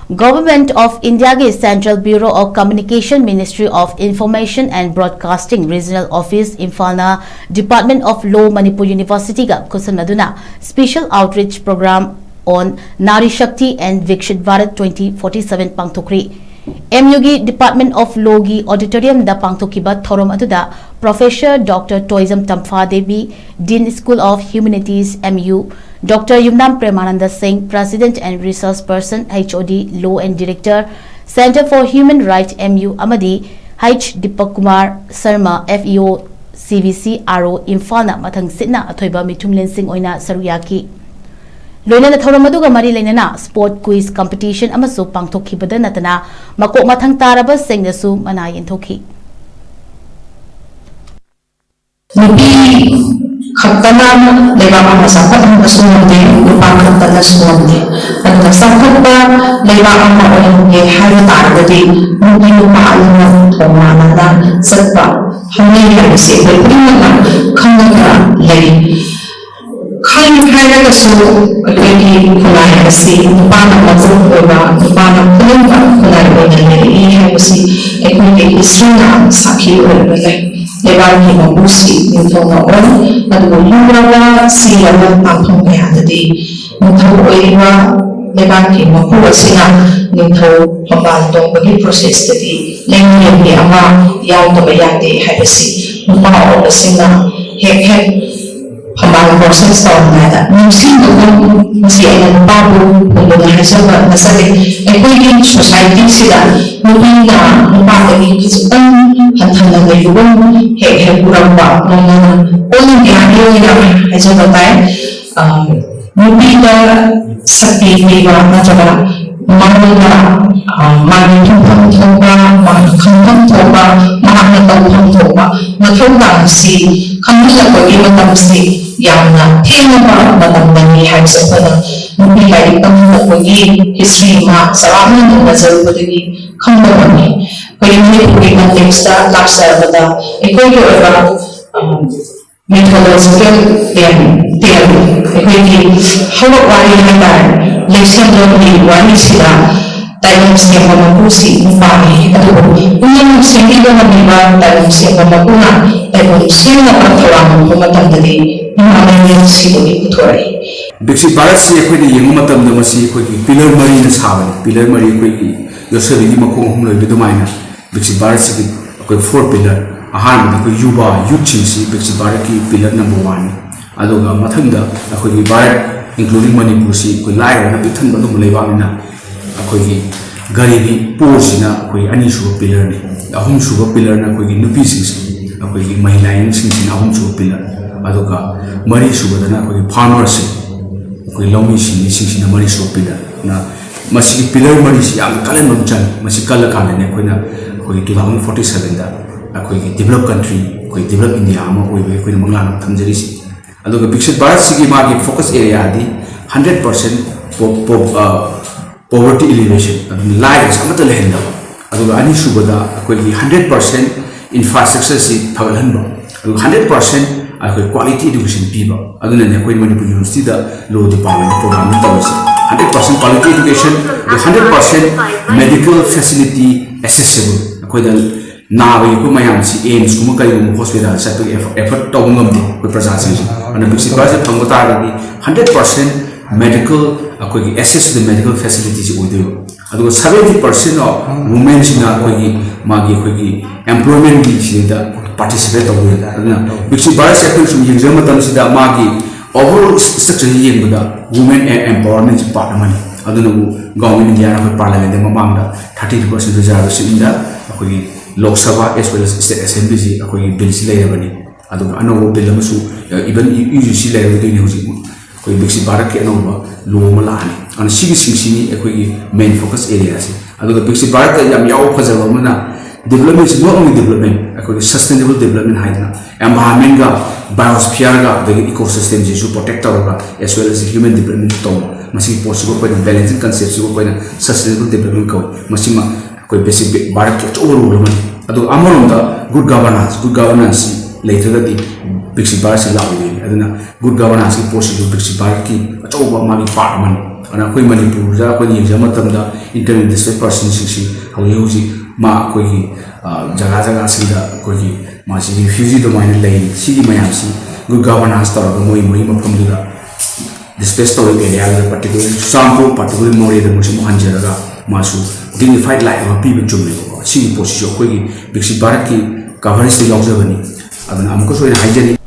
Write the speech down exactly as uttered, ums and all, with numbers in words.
Government of India ꯒꯤ Central Bureau of Communication, Ministry of Information and Broadcasting, Regional Office, ꯏꯝꯐꯥꯜꯅ Department of Law, Manipur University ꯒ ꯈꯨꯠꯁꯝꯅꯗꯨꯅ Special Outreach Program on Nari Shakti and Viksit Bharat twenty forty-seven ꯄꯥꯡꯊꯣꯛꯈ꯭ꯔꯤ꯫ M U ꯒꯤ Department of Law ꯒꯤ auditorium ꯗ ꯄꯥꯡꯊꯣꯛꯈꯤꯕ ꯊꯧꯔꯝ ꯑꯗꯨꯗ Professor Doctor Toijam Tampha Devi, Dean School of Humanities, M U, Doctor ꯌꯨꯝꯅꯥꯝ ꯄ꯭ꯔꯦꯃꯥꯅꯟꯗ ꯁꯤꯡ, President and Resource Person, H O D, Law and Director, Center for Human Rights, M U, ꯑꯃꯗꯤ H Deepak Kumar Sharma, F E O, C V C R O, ꯏꯝꯐꯥꯜꯅ ꯃꯊꯪ ꯁꯤꯠꯅ ꯑꯊꯣꯏꯕ ꯃꯤꯊꯨꯡꯂꯦꯟꯁꯤꯡ ꯑꯣꯏꯅ ꯁꯔꯨꯛ ꯌꯥꯈꯤ꯫ ꯂꯣꯏꯅꯅ ꯊꯧꯔꯝ ꯑꯗꯨꯒ ꯃꯔꯤ ꯂꯩꯅꯅ sport quiz competition ꯑꯃꯁꯨ ꯄꯥꯡꯊꯣꯛꯈꯤꯕꯗ ꯅꯠꯇꯅ ꯃꯀꯣꯛ ꯃꯊꯪ ꯇꯥꯔꯕꯁꯤꯡꯅꯁꯨ ꯃꯅꯥ ꯌꯦꯟꯊꯣꯛꯈꯤ꯫ ꯅꯨꯄꯤ ꯈꯛꯇꯅ ꯂꯩꯕꯥꯛ ꯑꯃ ꯆꯥꯎꯈꯠꯍꯟꯕꯁꯨ ꯉꯝꯗꯦ, ꯅꯨꯄꯥ ꯈꯛꯇꯅꯁꯨ ꯉꯝꯗꯦ꯫ ꯑꯗꯨꯅ ꯆꯥꯎꯈꯠꯄ ꯂꯩꯕꯥꯛ ꯑꯃ ꯑꯣꯏꯍꯟꯒꯦ ꯍꯥꯏꯕ ꯇꯥꯔꯒꯗꯤ ꯅꯨꯄꯤ ꯅꯨꯄꯥ ꯑꯅꯤꯃꯛ ꯊꯧ ꯃꯥꯟꯅꯅ ꯆꯠꯄ ꯍꯧꯅꯩ ꯍꯥꯏꯕꯁꯤ ꯑꯩꯈꯣꯏ ꯈꯨꯗꯤꯡꯃꯛꯅ ꯈꯪꯅꯗꯅ ꯂꯩ꯫ ꯈꯪ ꯍꯥꯏꯔꯒꯁꯨ ꯑꯩꯈꯣꯏꯒꯤ ꯈꯨꯟꯅꯥꯏ ꯑꯁꯤ ꯅꯨꯄꯥꯅ ꯃꯀꯣꯛ ꯑꯣꯏꯕ, ꯅꯨꯄꯥꯅ ꯈꯨꯂꯪꯕ ꯈꯨꯟꯅꯥꯏ ꯑꯣꯏꯅ ꯂꯩꯔꯛꯏ ꯍꯥꯏꯕꯁꯤ ꯑꯩꯈꯣꯏꯒꯤ historyꯅ ꯁꯥꯈꯤ ꯑꯣꯏꯔꯒ ꯂꯩ꯫ ꯂꯩꯕꯥꯛꯀꯤ ꯃꯄꯨꯁꯤ ꯅꯤꯡꯊꯧꯅ ꯑꯣꯏ, ꯑꯗꯨꯕꯨ ꯂꯨꯔꯕ ꯁꯤꯔꯕ ꯇꯥꯡꯐꯝ ꯀꯌꯥꯗꯗꯤ ꯅꯤꯡꯊꯧ ꯑꯣꯏꯔꯤꯕ ꯂꯩꯕꯥꯛꯀꯤ ꯃꯄꯨ ꯑꯁꯤꯅ ꯅꯤꯡꯊꯧ ꯐꯝꯕꯥꯜ ꯇꯣꯡꯕꯒꯤ processꯇꯗꯤ ꯂꯦꯡꯃꯤꯔꯦꯟꯒꯤ ꯑꯃ ꯌꯥꯎꯗꯕ ꯌꯥꯗꯦ ꯍꯥꯏꯕꯁꯤ ꯅꯨꯄꯥ ꯑꯣꯏꯕꯁꯤꯡꯅ ꯍꯦꯛ ꯍꯦꯛ ꯐꯝꯕꯥꯜ process ꯇꯧꯔꯝꯗꯥꯏꯗ ꯅꯤꯡꯁꯤꯡꯕꯒꯨꯝ ꯃꯁꯤ ꯑꯩꯅ ꯅꯨꯄꯥꯕꯨ ꯐꯣꯡꯗꯣꯛꯅ ꯍꯥꯏꯖꯕ ꯅꯠꯆꯗꯦ꯫ ꯑꯩꯈꯣꯏꯒꯤ societyꯁꯤꯗ ꯅꯨꯄꯤꯅ ꯅꯨꯄꯥꯗꯒꯤ ꯈꯖꯤꯛꯇꯪ ꯍꯟꯊꯅ ꯂꯩꯕꯒꯨꯝ ꯍꯦꯛ ꯍꯦꯛ ꯎꯔꯝꯕ ꯅꯣꯡꯃꯅ all Indiaꯒꯤ ꯑꯣꯏꯅ ꯍꯥꯏꯖꯕ ꯇꯥꯏ꯫ ꯑ, ꯅꯨꯄꯤꯗ ꯁꯛꯇꯤ ꯄꯤꯕ ꯅꯠꯇ꯭ꯔꯒ ꯃꯉꯣꯟꯗ, ꯑ, ꯃꯥꯒꯤ ꯊꯨꯡꯐꯝ ꯊꯣꯛꯄ, ꯃꯍꯥꯛꯅ ꯈꯪꯐꯝ ꯊꯣꯛꯄ, ꯃꯍꯥꯛꯅ ꯇꯧꯐꯝ ꯊꯣꯛꯄ ꯃꯊꯧ ꯇꯥꯕꯁꯤ ꯈꯪꯍꯜꯂꯛꯄꯒꯤ ꯃꯇꯝꯁꯤ ꯌꯥꯝꯅ ꯊꯦꯡꯂꯕ ꯃꯇꯝꯗꯅꯤ ꯍꯥꯏꯕꯁꯤ ꯑꯩꯈꯣꯏꯅ ꯅꯨꯄꯤ ꯂꯥꯏꯔꯤꯛ ꯇꯝꯍꯜꯂꯛꯄꯒꯤ history ꯑꯃ ꯆꯥꯎꯔꯥꯛꯅ ꯅꯩꯅꯖꯔꯨꯕꯗꯒꯤ ꯈꯪꯕ ꯉꯝꯃꯤ꯫ ꯑꯩꯈꯣꯏꯒꯤ ꯃꯅꯤꯄꯨꯔꯒꯤ contextꯇ ꯂꯥꯛꯆꯔꯕꯗ ꯑꯩꯈꯣꯏꯒꯤ ꯑꯣꯏꯕ, ꯑ, mythological tale, tale, ꯑꯩꯈꯣꯏꯒꯤ ꯍꯧꯔꯛ ꯋꯥꯔꯤ ꯍꯥꯏꯇꯥꯔꯦ, ꯂꯩꯁꯦꯝꯂꯣꯟꯒꯤ ꯋꯥꯔꯤꯁꯤꯗ ꯇꯥꯏꯕꯪ ꯁꯦꯝꯕ ꯃꯄꯨꯁꯤ ꯅꯨꯄꯥꯅꯤ, ꯑꯗꯨꯕꯨ ꯄꯨꯝꯅꯃꯛ ꯁꯦꯝꯕꯤꯕ ꯉꯝꯂꯤꯕ ꯇꯥꯏꯕꯪ ꯁꯦꯝꯕ ꯃꯄꯨꯅ ꯇꯥꯏꯕꯪ ꯁꯦꯝꯅꯕ ꯊꯧꯔꯥꯡ ꯍꯧꯕ ꯃꯇꯝꯗꯗꯤ ꯅꯨꯄꯥ ꯃꯌꯨꯝ ꯁꯤꯕꯒꯤ ꯄꯨꯊꯣꯔꯛꯏ꯫ ꯕꯤꯛꯁꯤꯠ ꯚꯥꯔꯠꯁꯤ ꯑꯩꯈꯣꯏꯅ ꯌꯦꯡꯕ ꯃꯇꯝꯗ ꯃꯁꯤ ꯑꯩꯈꯣꯏꯒꯤ ꯄꯤꯂꯔ ꯃꯔꯤꯅ ꯁꯥꯕꯅꯤ꯫ ꯄꯤꯂꯔ ꯃꯔꯤ ꯑꯩꯈꯣꯏꯒꯤ ꯌꯣꯠꯁꯕꯤꯒꯤ ꯃꯈꯣꯡ ꯑꯍꯨꯝ ꯂꯩꯕ ꯑꯗꯨꯃꯥꯏꯅ ꯕꯤꯛꯁꯤꯠ ꯚꯥꯔꯠꯁꯤꯒꯤ ꯑꯩꯈꯣꯏ ꯐꯣꯔ ꯄꯤꯂꯔ, ꯑꯍꯥꯟꯕꯗ ꯑꯩꯈꯣꯏ ꯌꯨꯕꯥ ꯌꯨꯠꯁꯤꯡꯁꯤ ꯕꯤꯛꯁꯤꯠ ꯚꯥꯔꯠꯀꯤ ꯄꯤꯂꯔ ꯅꯝꯕꯔ ꯋꯥꯟꯅꯤ꯫ ꯑꯗꯨꯒ ꯃꯊꯪꯗ ꯑꯩꯈꯣꯏꯒꯤ ꯚꯥꯔꯠ, including ꯃꯅꯤꯄꯨꯔꯁꯤ ꯑꯩꯈꯣꯏ ꯂꯥꯏꯔꯕꯅ ꯄꯤꯛ ꯊꯟꯕ ꯑꯗꯨꯒꯨꯝꯕ ꯂꯩꯕꯥꯛꯅꯤꯅ ꯑꯩꯈꯣꯏꯒꯤ ꯒꯔꯤꯕꯤ ꯄꯣꯔꯁꯤꯅ ꯑꯩꯈꯣꯏꯒꯤ ꯑꯅꯤꯁꯨꯕ ꯄꯤꯂꯔꯅꯤ꯫ ꯑꯍꯨꯝꯁꯨꯕ ꯄꯤꯂꯔꯅ ꯑꯩꯈꯣꯏꯒꯤ ꯅꯨꯄꯤꯁꯤꯡꯁꯤ, ꯑꯩꯈꯣꯏꯒꯤ ꯃꯍꯤꯂꯥꯁꯤꯡꯁꯤꯅ ꯑꯍꯨꯝꯁꯨꯕ ꯄꯤꯂꯔ, ꯑꯗꯨꯒ ꯃꯔꯤꯁꯨꯕꯗꯅ ꯑꯩꯈꯣꯏꯒꯤ ꯐꯥꯔꯃꯔꯁꯤꯡ, ꯑꯩꯈꯣꯏ ꯂꯧꯃꯤ ꯁꯤꯡꯃꯤꯁꯤꯡꯁꯤꯅ ꯃꯔꯤꯁꯨꯕ ꯄꯤꯂꯔꯅ꯫ ꯃꯁꯤꯒꯤ ꯄꯤꯂꯔ ꯃꯔꯤꯁꯤ ꯌꯥꯝꯅ ꯀꯜꯍꯟꯕ ꯑꯃ ꯆꯪꯉꯤ꯫ ꯃꯁꯤ ꯀꯜꯂꯀꯥꯟꯗꯅꯦ ꯑꯩꯈꯣꯏꯅ ꯑꯩꯈꯣꯏꯒꯤ two thousand forty sevenꯗ ꯑꯩꯈꯣꯏꯒꯤ developed country, ꯑꯩꯈꯣꯏ developed India ꯑꯃ ꯑꯣꯏꯕꯒꯤ ꯑꯩꯈꯣꯏꯅ ꯃꯪꯂꯥꯟ ꯑꯃ ꯊꯝꯖꯔꯤꯁꯤ꯫ ꯑꯗꯨꯒ ꯕꯤꯛꯁꯤꯠ ꯚꯥꯔꯠꯁꯤꯒꯤ ꯃꯥꯒꯤ focus areaꯗꯤ hundred percent poverty alleviation, ꯑꯗꯨꯅ ꯂꯥꯏꯔꯕꯁꯦ ꯑꯃꯠꯇ ꯂꯩꯍꯟꯗꯕ꯫ ꯑꯗꯨꯒ ꯑꯅꯤꯁꯨꯕꯗ ꯑꯩꯈꯣꯏꯒꯤ hundred percent infrastructureꯁꯤ ꯐꯒꯠꯍꯟꯕ, ꯑꯗꯨꯒ hundred percent ꯑꯩꯈꯣꯏ quality education ꯄꯤꯕ꯫ ꯑꯗꯨꯅꯅꯦ ꯑꯩꯈꯣꯏ ꯃꯅꯤꯄꯨꯔ ꯌꯨꯅꯤꯚꯔꯁꯤꯇꯤꯗ law departmentꯇ program ꯑꯃ ꯇꯧꯔꯤꯁꯦ꯫ Hundred percent quality education, hundred percent medical facility accessible꯫ ꯑꯩꯈꯣꯏꯗ ꯅꯥꯕ ꯌꯦꯛꯄ ꯃꯌꯥꯝꯁꯤ ꯑꯦꯝꯁꯀꯨꯝꯕ ꯀꯔꯤꯒꯨꯝꯕ ꯍꯣꯁꯄꯤꯇꯥꯜ ꯆꯠꯄꯒꯤ effort ꯇꯧꯕ ꯉꯝꯗꯦ ꯑꯩꯈꯣꯏ ꯄ꯭ꯔꯖꯥꯁꯤꯡꯁꯦ꯫ ꯑꯗꯨꯅ ꯕꯤꯛꯁꯤꯠ ꯚꯥꯔꯠꯁꯦ ꯐꯪꯕ ꯇꯥꯔꯒꯗꯤ hundred percent medical, ꯑꯩꯈꯣꯏꯒꯤ access to the medical facilityꯁꯤ ꯑꯣꯏꯗꯣꯏꯕ꯫ ꯑꯗꯨꯒ seventy percent of womenꯁꯤꯅ ꯑꯩꯈꯣꯏꯒꯤ ꯃꯥꯒꯤ ꯑꯩꯈꯣꯏꯒꯤ employmentꯀꯤ ꯁꯤꯗ participate ꯇꯧꯗꯣꯏꯅꯤ꯫ ꯑꯗꯨꯅ ꯕꯤꯛꯁꯤꯠ ꯚꯥꯔꯠꯁꯦ ꯑꯩꯈꯣꯏꯅ ꯁꯨꯝ ꯌꯦꯡꯖꯕ ꯃꯇꯝꯁꯤꯗ ꯃꯥꯒꯤ overall structure ꯌꯦꯡꯕꯗ women empowermentꯁꯤ part ꯑꯃꯅꯤ꯫ ꯑꯗꯨꯅꯕꯨ Government of Indiaꯅ ꯑꯩꯈꯣꯏ parliamentꯇ ꯃꯃꯥꯡꯗ thirty percent reservationꯗ ꯑꯩꯈꯣꯏꯒꯤ Lok Sabha as well as state assemblyꯁꯤ ꯑꯩꯈꯣꯏꯒꯤ billꯁꯤ ꯂꯩꯔꯕꯅꯤ꯫ ꯑꯗꯨꯒ ꯑꯅꯧꯕ bill ꯑꯃꯁꯨ, even UGC ꯂꯩꯔꯣꯏꯗꯣꯏꯅꯤ ꯍꯧꯖꯤꯛ꯫ ꯑꯩꯈꯣꯏ ꯕꯤꯛꯁꯤꯠ ꯚꯥꯔꯠꯀꯤ ꯑꯅꯧꯕ law ꯑꯃ ꯂꯥꯛꯑꯅꯤ꯫ ꯑꯗꯨꯅ ꯁꯤꯒꯤꯁꯤꯡꯁꯤꯅꯤ ꯑꯩꯈꯣꯏꯒꯤ main focus areaꯁꯦ꯫ ꯑꯗꯨꯒ ꯕꯤꯛꯁꯤꯠ ꯚꯥꯔꯠꯇ ꯌꯥꯝ ꯌꯥꯎꯕ ꯐꯖꯕ ꯑꯃꯅ developmentꯁꯤ not only development, ꯑꯩꯈꯣꯏꯒꯤ sustainable development ꯍꯥꯏꯗꯅ environmentꯒ, biosphereꯒ, ꯑꯗꯒꯤ ecosystemꯁꯤꯁꯨ protect ꯇꯧꯔꯒ as well as human development ꯇꯧꯕ꯫ ꯃꯁꯤꯒꯤ ꯄꯣꯠꯁꯤꯕꯨ ꯑꯩꯈꯣꯏꯅ balancing conceptꯁꯤꯕꯨ ꯑꯩꯈꯣꯏꯅ sustainable development ꯀꯧꯏ꯫ ꯃꯁꯤꯃ ꯑꯩꯈꯣꯏ ꯕꯤꯛꯁꯤꯠ ꯚꯥꯔꯠꯀꯤ ꯑꯆꯧꯕ role ꯑꯃꯅꯤ꯫ ꯑꯗꯨꯒ ꯑꯃꯔꯣꯝꯗ good governance, good governanceꯁꯤ ꯂꯩꯇ꯭ꯔꯒꯗꯤ ꯕꯤꯛꯁꯤꯠ ꯚꯥꯔꯠꯁꯤ ꯂꯥꯛꯑꯣꯏꯗꯣꯏꯅꯤ꯫ ꯑꯗꯨꯅ good governanceꯀꯤ ꯄꯣꯠꯁꯤꯁꯨ ꯕꯤꯛꯁꯤꯠ ꯚꯥꯔꯠꯀꯤ ꯑꯆꯧꯕ ꯃꯥꯒꯤ part ꯑꯃꯅꯤ꯫ ꯑꯗꯨꯅ ꯑꯩꯈꯣꯏ ꯃꯅꯤꯄꯨꯔꯗ ꯑꯩꯈꯣꯏꯅ ꯌꯦꯡꯖꯕ ꯃꯇꯝꯗ internally displaced personꯁꯤꯡꯁꯤ ꯍꯧꯖꯤꯛ ꯍꯧꯖꯤꯛ ꯃꯥ ꯑꯩꯈꯣꯏꯒꯤ, ꯑ, ꯖꯒꯥ ꯖꯒꯥꯁꯤꯡꯗ ꯑꯩꯈꯣꯏꯒꯤ ꯃꯥꯁꯤ refugee ꯑꯗꯨꯃꯥꯏꯅ ꯂꯩꯔꯤ꯫ ꯁꯤꯒꯤ ꯃꯌꯥꯝꯁꯤ good governance ꯇꯧꯔꯒ ꯃꯣꯏ ꯃꯣꯏꯒꯤ ꯃꯐꯝꯗꯨꯗ displace ꯇꯧꯔꯤꯕ areaꯗꯨꯗ, particularly ꯆꯨꯔꯆꯥꯟꯄꯨꯔ, particularly ꯃꯣꯔꯦꯗ ꯃꯣꯏꯁꯤ ꯑꯃꯨꯛ ꯍꯟꯖꯔꯒ ꯃꯥꯁꯨ dignified life ꯑꯃ ꯄꯤꯕ ꯆꯨꯝꯃꯦꯕꯀꯣ꯫ ꯁꯤꯒꯤ ꯄꯣꯠꯁꯤꯁꯨ ꯑꯩꯈꯣꯏꯒꯤ ꯕꯤꯛꯁꯤꯠ ꯚꯥꯔꯠꯀꯤ coverage ꯌꯥꯎꯖꯕꯅꯤ꯫ ꯑꯗꯨꯅ ꯑꯃꯨꯛꯀꯁꯨ ꯑꯩꯅ ꯍꯥꯏꯖꯔꯤ,